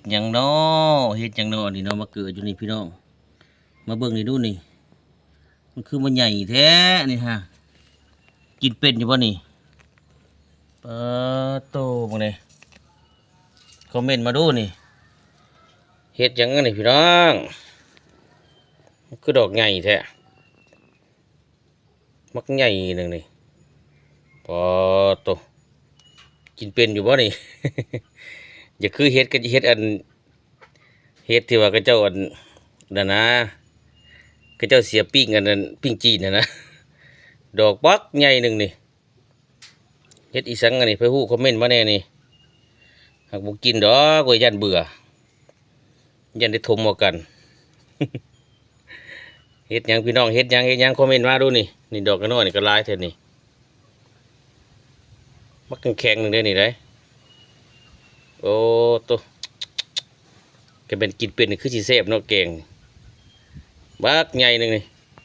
ຫຍັງນໍ ເຮັດຫຍັງນໍອັນນີ້ນໍ ມາເກີດຢູ່ນີ້ພີ່ນ້ອງ. ມາເບິ່ງນີ້ດູນີ້ ມັນຄືມາໃຫຍ່ແທ້ນີ້ຮະ. ກິນເປັນຢູ່ບໍ່ນີ້? ປາໂຕ ເບິ່ງແດ່ ຄອມເມັນມາດູນີ້ ເຮັດຫຍັງອັນນີ້ພີ່ນ້ອງ? ມັນຄືດອກໃຫຍ່ແທ້ ບັກໃຫຍ່ໜຶ່ງນີ້. ປາໂຕ ກິນເປັນຢູ່ບໍ່ນີ້? ຢ່າຄືເຫັດ ກໍເຮັດອັນ ເຫັດທີ່ວ່າເຂົາເຈົ້າອັນນັ້ນນະ ເຂົາເຈົ້າເສຍປີ້ງອັນນັ້ນ ປີ້ງຈີນຫັ້ນນະ ດອກບັກໃຫຍ່ໜຶ່ງນີ້. ເຮັດອີ່ສັງອັນນີ້ ໃຜຮູ້ຄອມເມັນມາແດ່ນີ້. ຫາກບໍ່ກິນດອກເວີຍ ຢ້ານເບື່ອ ຢ້ານໄດ້ຖົມເອົາກັນ. ເຮັດຫຍັງພີ່ນ້ອງ ເຮັດຫຍັງ ເຮັດຫຍັງ ຄອມເມັນມາດູນີ້. ນີ້ດອກນ້ອຍໆນີ້ກໍຫຼາຍແທ້ນີ້ ບັກແຂງໆໜຶ່ງເດ້ນີ້ໄດ໋. ໂອ້ໂຕ ກໍແມ່ນກິນເປັນນີ້ຄືຊິແຊບເນາະ ແກງ ບັກໃຫຍ່ໜຶ່ງນີ້.